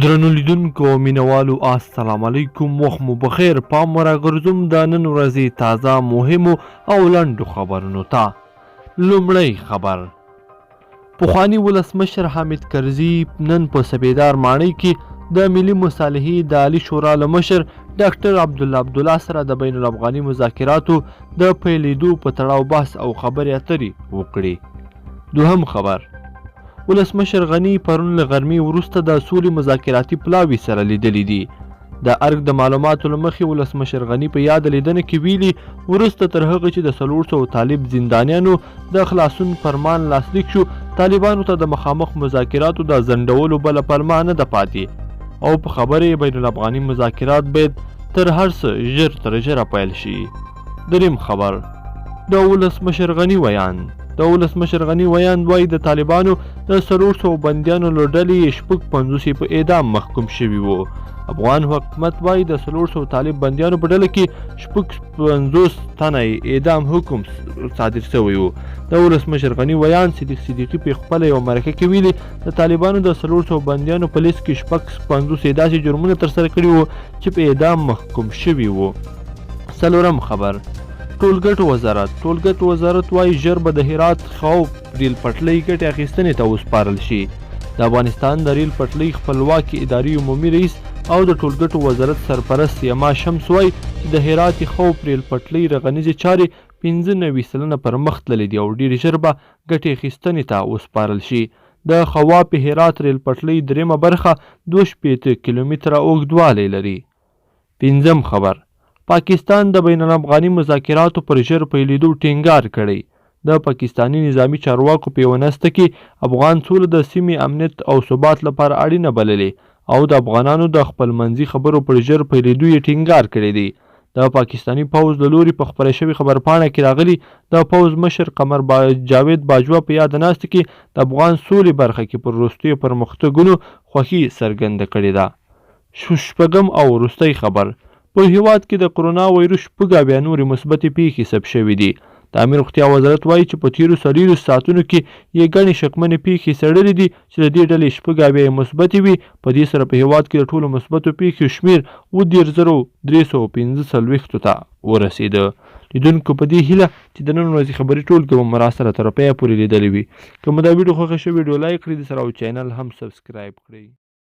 درنو لیدونکو او مینوالو السلام علیکم، وخت مو بخیر. پام راګرځوم د نن ورځې تازه مهمو او لنډو خبرونو ته. لومړی خبر، پخوانی ولسمشر حامد کرزي نن په سپیدار ماڼۍ کې د ملي مصالحې د عالي شورا له مشر ډاکټر عبدالله عبدالله سره د بین الافغاني مذاکراتو د پیلېدو په تړاو بحث او خبرې اترې وکړې. دوهم خبر، ولسمشر غني پرون له غرمې وروسته د سولې مذاکراتي پلاوي سره لیدلي دي. د ارګ د معلوماتو له مخې ولسمشر غني په یاده لیدنه کې ویلي، وروسته تر هغه چې د 400 طالب زندانیانو د خلاصون فرمان لاسلیک شو، طالبانو ته د مخامخ مذاکراتو د ځنډولو بله پلمه نه ده پاتې او په خبره یې بین الافغاني مذاکرات باید تر هر څه ژر تر ژره پیل شي. دریم خبر، د ولسمشر غني ویاند د ولسمشر غني ویاند وایي، د طالبانو د 400 بندیانو له ډلې یې 56 یې په اعدام محکوم شوي وو. افغان حکومت وایي، د 400 طالب بندیانو په ډله کې 56 تنه یې اعدام حکم صادر شوی وو. د ولسمشر غني ویاند صدیق صدیقي په خپله یوه مرکه کې ویلي، د طالبانو د 400 بندیانو په لیست کې 56 یې داسې جرمونه ترسره کړي وو چې په اعدام محکوم شوي وو. څلورم خبر، ټولګټو وزارت ټولګټو وزارت وایي، ژر به د هرات خوف ریل پټلۍ ګټې اخیستنې ته وسپارل شي. د افغانستان د ریل پټلۍ خپلواکې ادارې عمومي رئیس او د ټولګټو وزارت سرپرست یما شمس وایي چې د هرات خوف ریل پټلۍ رغنیزې چارې 95% پر مخ تللې دي او ډېر ژر به ګټې اخیستنې ته وسپارل شي. د خواف هرات ریل پټلۍ درېیمه برخه 62 کیلومتره اوږدوالی لري. پنځم خبر، پاکستان د بین الافغاني مذاکراتو پر ژر پیلېدو ټینګار کړی. د پاکستاني نظامي چارواکو په یوه ناسته کې افغان سوله د سیمې امنیت او ثبات لپاره اړینه بللې او د افغانانو د خپلمنځي خبرو پر ژر پیلېدو یې ټینګار کړی دی. د پاکستاني پوځ له لوري په خپره شوې خبرپاڼه کې راغلي، د پوځ مشر قمر جاوید باجوه په یاده ناسته کې د افغان سولې برخه کې پر وروستیو پرمختګونو خوښي څرګنده کړې ده. شپږم او وروستی خبر، په هېواد کې د کرونا ویروس 76 نورې مثبتې پېښې ثبت شوې دي. د عامې روغتیا وزارت وایي چې په تېرو 24 ساعتونو کې یې ګڼې شکمنې پېښې څېړلې دي چې له دې ډلې 76 یې مثبتې وې. په دې سره په هېواد کې د ټولو مثبتو پېښو شمېر 37,345 ته ورسېده. لیدونکو، په دې هیله چې د نن ورځې خبري ټولګه به مو راسره تر پایه پورې لیدلې وي. که مو دا ویډیو خوښه شوه، ویډیو لایک کړئ، د سره او چینل هم سبسکرایب کړئ.